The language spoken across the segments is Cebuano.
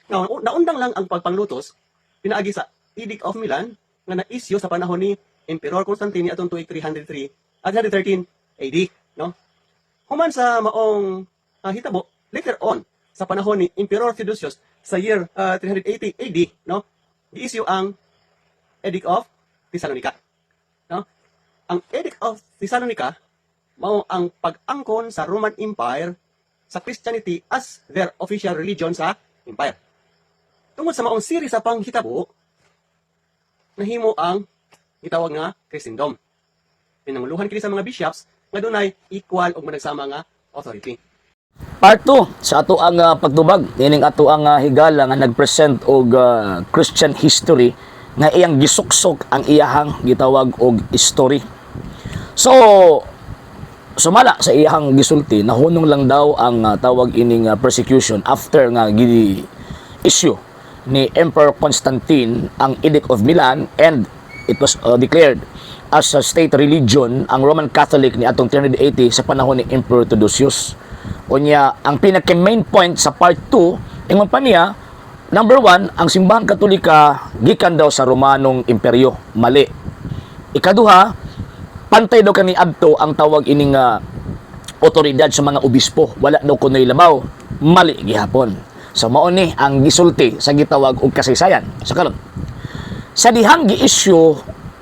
Now, naundang lang ang pagpanglutos pinaagi sa Edict of Milan nga na-issue sa panahon ni Emperor Constantine atong tuig 303 at 313 AD, no? Human sa maong hitabo, later on sa panahon ni Emperor Theodosius sa year 380 AD, no? Gi-issue ang Edict of Thessalonica. No? Ang Edict of Thessalonica mao ang pag-angkon sa Roman Empire sa Christianity as their official religion sa empire. Tungod sa maong series sa panghitabo, nahimo ang gitawag nga Christendom. Pinanguluhan kini sa mga bishops nga dunay equal ug managsama nga authority. Part 2 sa ato ang pagtubag nining ato ang higala nga nagpresent og Christian history nga iyang gisuksok ang iyahang gitawag og story. So sumala sa iyahang gisulti, nahunong lang daw ang tawag ining persecution after nga gi issue ni Emperor Constantine ang Edict of Milan and it was declared as a state religion ang Roman Catholic ni atong 380 sa panahon ni Emperor Theodosius. Unya, ang pinaka main point sa part 2, ingon pa niya, number 1, ang Simbahang Katolika gikan daw sa Romanong Imperyo. Mali. Ikaduha, pantay daw kani adto ang tawag ining otoridad sa mga obispo. Wala daw kunoy labaw. Mali gihapon. So mao ni ang gisulti sa gitawag og kasaysayan. Sa karon, sa dihang gi-issue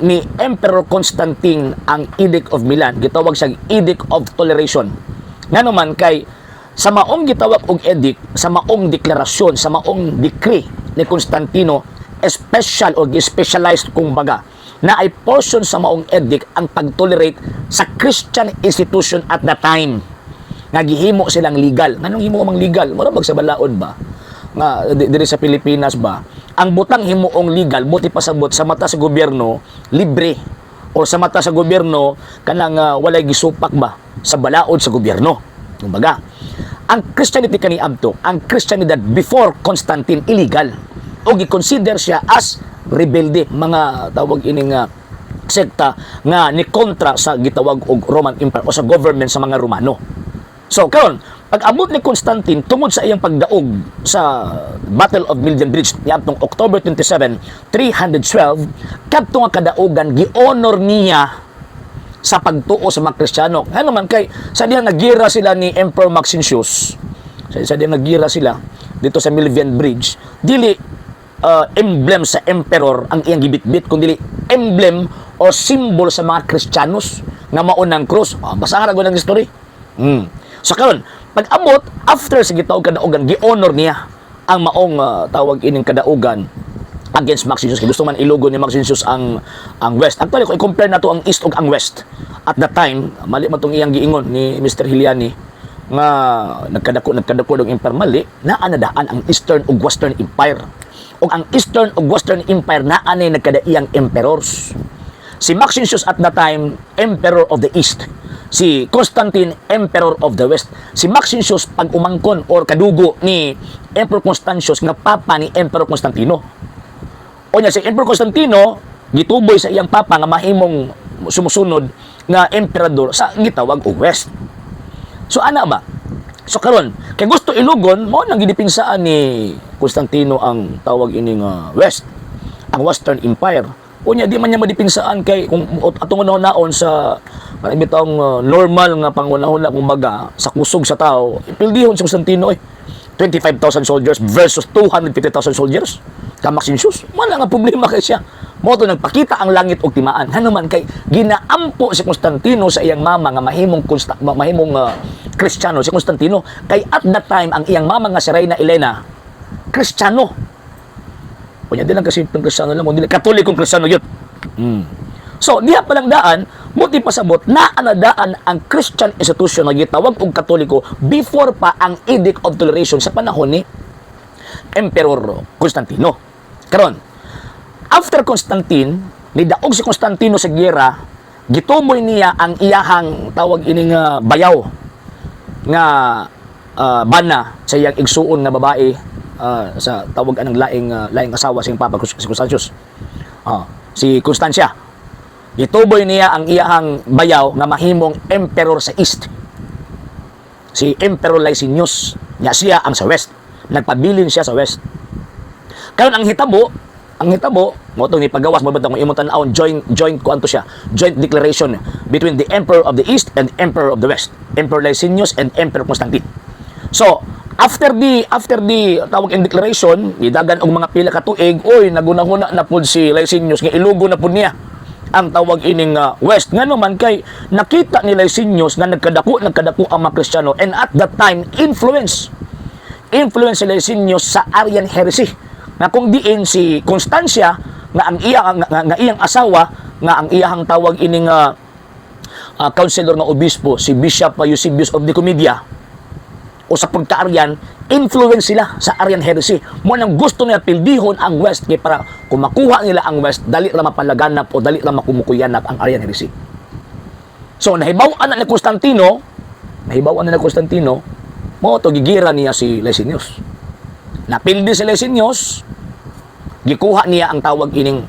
ni Emperor Constantine ang Edict of Milan, gitawag siya Edict of Toleration. Ngano man kay sa maong gitawag og edict, sa maong deklarasyon, sa maong decree ni Constantino, special o specialized kumbaga, na ay portion sa maong edict ang pag-tolerate sa Christian institution at the time nga gihimo silang legal. Nganong himo mang legal? Mura bag sa balaod ba? Nga diri sa Pilipinas ba? Ang butang himuong legal, buti pasabot sa mata sa gobyerno, libre. O sa mata sa gobyerno, kanang walay gisupak ba sa balaod sa gobyerno. Kumbaga, ang Christianity kani adto, ang Christianidad before Constantine, illegal. O gi-consider siya as rebelde, mga tawag ining sekta nga ni kontra sa gitawag og Roman Empire o sa government sa mga Romano. So karon, pag abot ni Constantine tungod sa iyang pagdaog sa Battle of Milvian Bridge niadtong October 27, 312, kadto nga kadaugan gi-honor niya sa pagtuo sa mga Kristiyano. Ngano man kay sa dihang nagira sila ni Emperor Maxentius, sa dihang nagira sila dito sa Milvian Bridge, dili emblem sa emperor ang iyang gibitbit kundi emblem o symbol sa mga Kristiyanos nga maunang krus. Ah, basahan ra ng history. So karon, pag abot after sa gitawag kadaugan, gi-honor niya ang maong tawag ining kadaugan against Maxentius. Kay gusto man ilugon ni Maxentius ang West. Actually, kung i-compare nato ang East ug ang West at that time, mali man tong iyang giingon ni Mr. Hiliani nga nagkadako nagkadako og empire. Mali, naa na daan ang Eastern ug Western Empire. Ug ang Eastern ug Western Empire, naa nay nagkadaiyang emperors. Si Maxentius at that time, emperor of the East. Si Constantine, emperor of the West. Si Maxentius pag umangkon or kadugo ni Emperor Constantius nga papa ni Emperor Constantino. O nya si Emperor Constantino gituboy sa iyang papa nga mahimong sumusunod nga emperador sa gitawag og West. So ana ba? So karon, kay gusto ilugon mo nang gidepinsaan ni Constantino ang tawag ining West, ang Western Empire. Unya di man niya madipinsaan kay kung atong naon sa kanang bitawng normal nga pangunahuna kumbaga sa kusog sa tao, ipildihon si Constantino eh. 25,000 soldiers versus 250,000 soldiers. Ka Maxentius, wala nga problema kay siya. Mo to nagpakita ang langit og timaan. Ngano man kay ginaampo si Constantino sa iyang mama nga mahimong Kristiyano si Constantino kay at that time ang iyang mama nga si Reyna Elena, Kristiyano. Kunya di lang kasi Kristiyano lang, kundi Katolikong Kristiyano yun. So, diha pa lang daan, muti pasabot na anadaan ang Christian institution nga gitawag og Katoliko before pa ang Edict of Toleration sa panahon ni Emperor Constantino. Karon, after Constantine, nidaog si Constantino sa giyera, gituboy niya ang iyahang tawag ining bayaw nga bana sa iyang igsuon nga babae sa tawag anang laing asawa sa iyang papa si Constantius. Si Constancia. Gituboy niya ang iyahang bayaw nga mahimong emperor sa East. Si Emperor Licinius. Nya siya ang sa West. Nagpabilin siya sa West. Karon ang hitabo mao tong nipagawas mo kung imong tan-awon, joint joint kuan to siya, joint declaration between the Emperor of the East and Emperor of the West, Emperor Licinius and Emperor Constantine. So, after the tawag in declaration, gidagan og mga pila ka tuig, oy, nagunahuna na pud si Licinius nga ilugo na pud niya ang tawag ining West. Ngano man kay nakita ni Licinius nga nagkadako nagkadako ang mga Kristiyano and at that time influence influence si Licinius sa Arian heresy nga kung diin si Constancia nga ang iya nga iyang asawa nga ang iyahang tawag ining counselor nga obispo, si Bishop Eusebius of Nicomedia, o sa pagka-Arian, influence sila sa Arian heresy. Mao nang gusto nila pildihon ang West kay para kung makuha nila ang West, dali ra mapalaganap o dali ra makumukuyanap ang Arian heresy. So nahibaw-an na ni Constantino, nahibaw-an na ni Constantino, mao to gigira niya si Licinius. Napildi si Licinius, gikuha niya ang tawag ining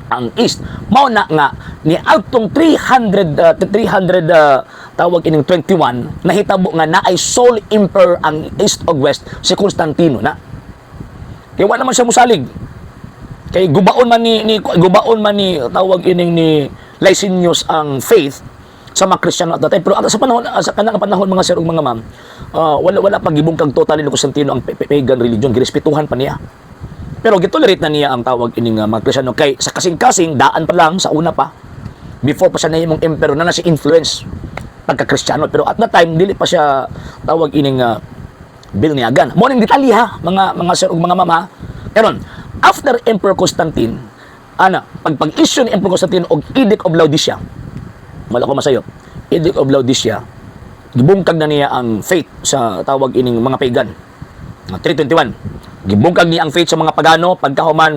ang East. Mao na nga ni adtong 300 300 tawag ining 21, nahitabo nga naay sole emperor ang East ug West, si Constantino na. Kay wala man siya musalig. Kay gubaon man ni tawag ining ni Licinius ang faith sa mga Kristiyano at that time. Pero sa panahon, sa kanang panahon, mga sir ug mga ma'am, wala wala pa gibungkag totally ni Constantino ang pagan religion, girespetuhan pa niya. Pero gitolerate na niya ang tawag ining mga Kristiyano kay sa kasing-kasing daan pa lang sa una pa, before pa siya nahimong emperor na na si influence pagka-Kristiyano, pero at that time dili pa siya tawag ining binyagan. Mao ning detalye ha, mga mga sir ug mga mama. Karon, after Emperor Constantine, ana, pag pag-issue ni Emperor Constantine og Edict of Laodicea, wala ko masayop. Edict of Laodicea, gibungkag na niya ang faith sa tawag ining mga pagan. Mga 321. Gibungkag niya ang faith sa mga pagano, pagkahuman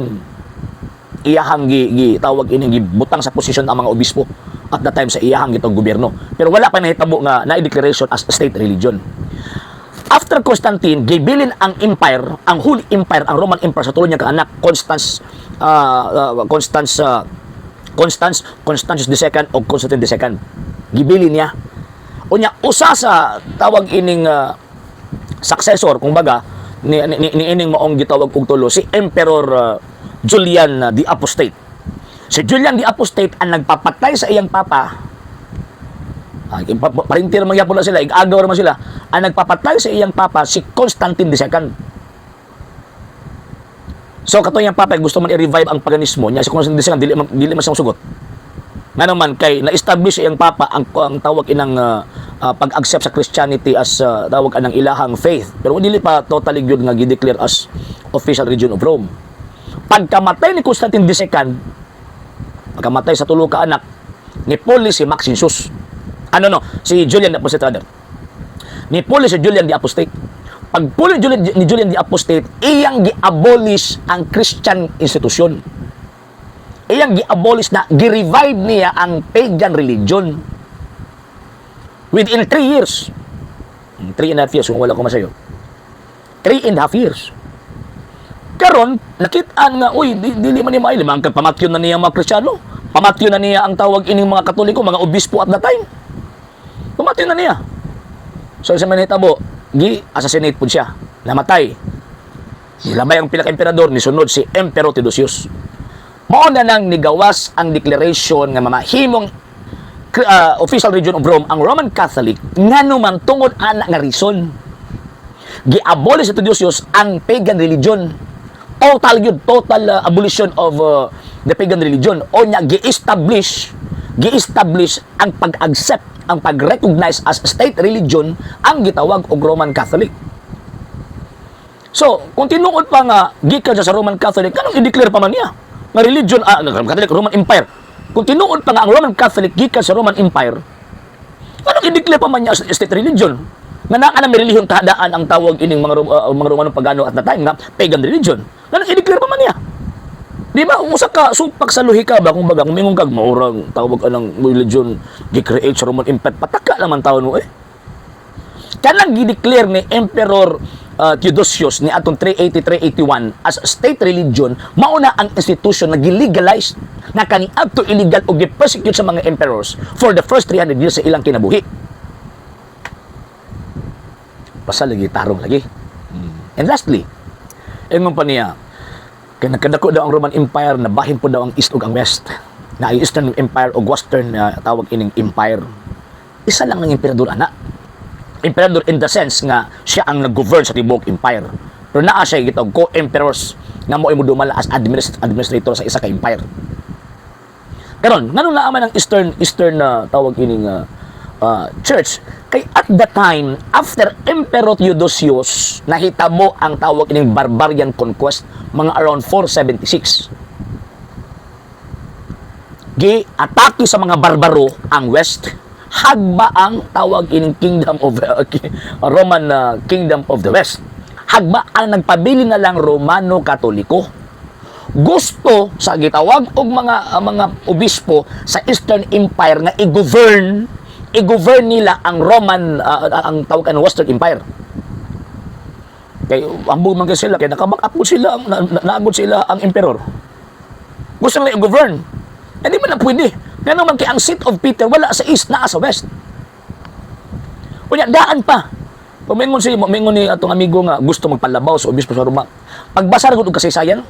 iyahang gi tawag ining gibutang sa posisyon ang mga obispo at that time sa iyahang gitong gobyerno. Pero wala pa nahitabo nga na declaration as state religion. After Constantine, gibilin ang empire, ang whole empire, ang Roman Empire sa tulo niya ka anak, Constance, Constantius II o Constantine II. Gibilin niya. Unya usa sa tawag ining successor kumbaga ni ining maong gitawag og tulo, si Emperor Julian the Apostate. Si Julian the Apostate ang nagpapatay sa iyang papa. Ah, parinti naman gyapon na sila, ig-agaw naman sila. Ang nagpapatay sa iyang papa si Constantine II. So katong iyang papa gusto man i-revive ang paganismo niya, si Constantine II dili man siya sugot. Nga naman kay na-establish iyang papa ang tawag inang pag-accept sa Christianity as tawag anang ilahang faith. Pero dili pa totally gyud nga gi-declare as official religion of Rome. Pagkamatay ni Constantine II, pagkamatay sa tulo ka anak, ni puli si Maxentius. Ano no, si Julian the Apostate rather. Ni puli si Julian the Apostate. Pag puli ni Julian the Apostate, iyang gi-abolish ang Christian institution. Iyang gi-abolish na, gi-revive niya ang pagan religion. Within 3 years. 3.5 years kung wala ko masayo. 3.5 years. Karon, nakitaan nga, uy, dili man ni maayo, limang pamatyon na niya ang mga Kristiyano. Pamatyon na niya ang tawag ining mga Katoliko, mga obispo at that time. Pamatyon na niya. So, sa manitabo, gi-assassinate po siya. Namatay. Nilabay ang pila ka emperador, nisunod si Emperor Theodosius. Mao na nang nigawas ang declaration nga mamahimong official religion of Rome ang Roman Catholic, ngano man tungod ana nga reason. Gi-abolish si Theodosius ang pagan religion. Total yun, total abolition of the pagan religion. O nya gi-establish ang pag-accept, ang pag-recognize as state religion ang gitawag og Roman Catholic. So, kung tinuod pa nga gikan siya sa Roman Catholic, kanang i-declare pa man niya nga religion, Catholic, Roman Empire. Kung tinuod pa nga ang Roman Catholic gikan sa Roman Empire, kanang i-declare pa man niya as state religion? Nga naa na may relihiyon kahadaan ang tawag ining mga Romano pagano at the time nga pagan religion. Kanang i-declare pa man niya? Di ba, usa ka supak sa lohika ba, kung baga, kung mingon kag maurang tawag anang religion gi-create sa Roman Empire, pataka naman tawon mo eh. Kanang gi-declare ni Emperor Theodosius ni atong 380-381 as state religion, mauna ang institution na gi-legalize na kaniadto illegal o gi-persecute sa mga emperors for the first 300 years sa ilang kinabuhi. Basta lagi tarong lagi. And lastly, ingon pa niya, Kay nagkadako daw ang Roman Empire, nabahin po daw ang East ug ang West. Na ang Eastern Empire ug Western tawag ining empire. Isa lang ang emperador ana. Emperador in the sense nga siya ang nag-govern sa tibuok empire. Pero naa siya gitawag co-emperors nga mo mo dumala as administrator sa isa ka empire. Karon, nganong naa man ang Eastern na tawag ining church? Kay at the time after Emperor Theodosius, nahitabo ang tawag ining barbarian conquest mga around 476. Gi-atake sa mga barbaro ang West, hagba ang tawag ining kingdom of Roman Kingdom of the West. Hagba ang nagpabili na lang Romano Katoliko. Gusto sa gitawag og mga obispo sa Eastern Empire nga i-govern nila ang Roman ang tawag ang Western Empire. Kay ambog man kay sila, kay naka-back up mo sila, naagod sila ang emperor. Gusto nila i-govern. Hindi man na pwede. Nga naman kay ang seat of Peter wala sa east, naa sa west. Unya daan pa. Pamingon ni atong amigo nga gusto magpalabaw sa obispo sa Roma. Pagbasa ra gud og kasaysayan,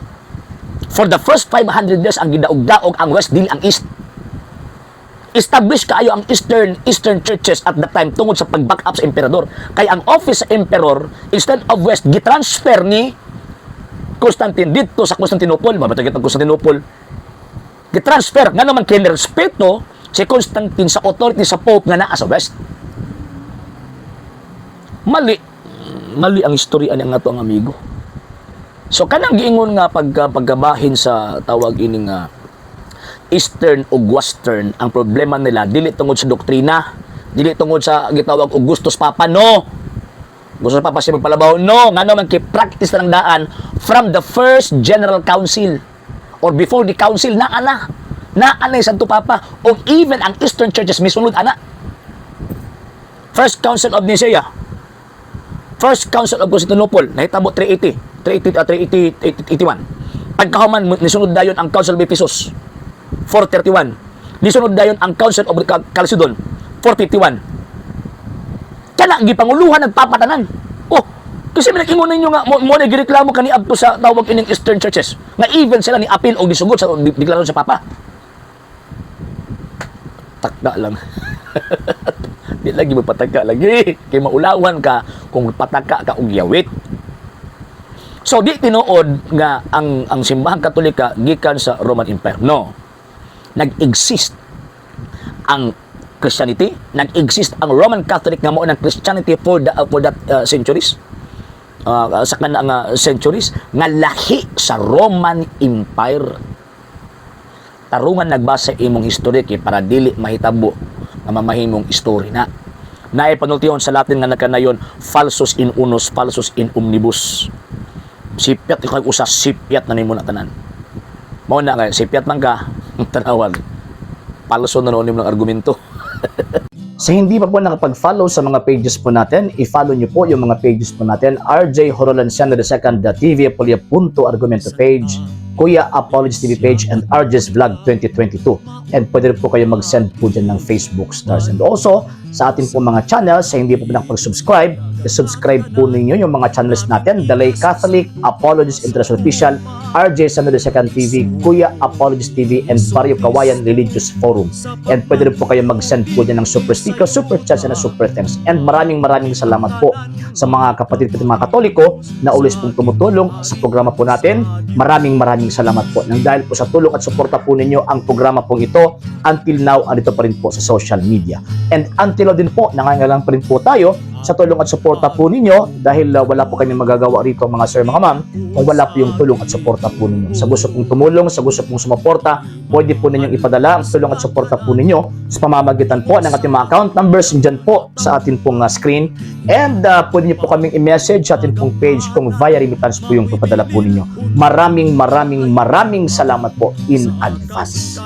for the first 500 years ang gidaog-daog ang west, dili ang east. Establish kaayo ang Eastern churches at that time tungod sa pag-back up sa emperador. Kay ang office sa emperor, instead of west, gitransfer ni Constantine dito sa Constantinople. Mabatag ang Constantinople. Gitransfer. Nga naman kinrespeto si Constantine sa authority sa Pope nga naa sa west. Mali. Mali ang istorya niya nga to ang amigo. So kanang giingon nga pagkabahin sa tawag ining Eastern ug Western, ang problema nila dili tungod sa doktrina, dili tungod sa gitawag og gustos papa, no. Gusto sa papa siya magpalabaw, no, ngano man kay practice na lang daan from the first general council or before the council naa na. Naa na yung Santo Papa o even ang Eastern churches misunod ana. First Council of Nicaea, First Council of Constantinople, nahitabo 380, 380, 380, 81. Pagkahuman, nisunod dayon ang Council of Ephesus, 431. Nisunod dayon ang Council of Chalcedon, 451. Kana gipanguluhan nagpapatanan. Oh, kasi may nag-ingon ninyo nga mo na gireklamo kani adto sa tawag ining Eastern churches. Nga even sila ni appeal og nisugot sa deklarasyon sa Papa. Takda lang. Di lagi magpataka lagi. Kay maulawan ka kung pataka ka og yawit. So di tinuod nga ang Simbahang Katolika gikan sa Roman Empire. No. Nag-exist ang Christianity, nag-exist ang Roman Catholic nga mao ng Christianity for that centuries. Sa kanang centuries nga lahi sa Roman Empire. Tarungan nagbasa imong history kay para dili mahitabo nga mamahimong story na. Naay panultihon sa Latin nga nakanayon, falsus in unus, falsus in omnibus. Sipyat ikaw usa, sipyat na nimo na tanan. Mao na nga sipyat man ka, tanawag. Palso na noon ng argumento. Sa hindi pa po nakapag-follow sa mga pages po natin, i-follow nyo po yung mga pages po natin. RJ Horolan II, TV Apolia Punto Argumento page, Kuya Apologies TV page, and RJ's Vlog 2022. And pwede rin po kayo mag-send po dyan ng Facebook stars. And also, sa atin po mga channels, sa hindi po nakapag-subscribe, i-subscribe po ninyo yung mga channels natin. The Lay Catholic, Apologies International Official, RJ Samuel II TV, Kuya Apologies TV, and Barrio Kawayan Religious Forum. And pwede rin po kayo mag-send po dyan ng super sticker, super chats, and super thanks. And maraming maraming salamat po sa mga kapatid ko mga Katoliko na always pong tumutulong sa programa po natin. Maraming maraming salamat po. Nang dahil po sa tulong at suporta po ninyo ang programa pong ito, until now, andito pa rin po sa social media. And until now din po, nangangailangan pa rin po tayo sa tulong at suporta po ninyo dahil wala po kami magagawa rito, mga sir, mga ma'am, kung wala po yung tulong at suporta po ninyo. Sa gusto pong tumulong, sa gusto pong sumuporta, pwede po ninyong ipadala ang tulong at suporta po ninyo sa pamamagitan po ng ating mga account numbers dyan po sa atin pong screen. And pwede niyo po kaming i-message sa atin pong page kung via remittance po yung papadala po ninyo. Maraming maraming maraming salamat po in advance.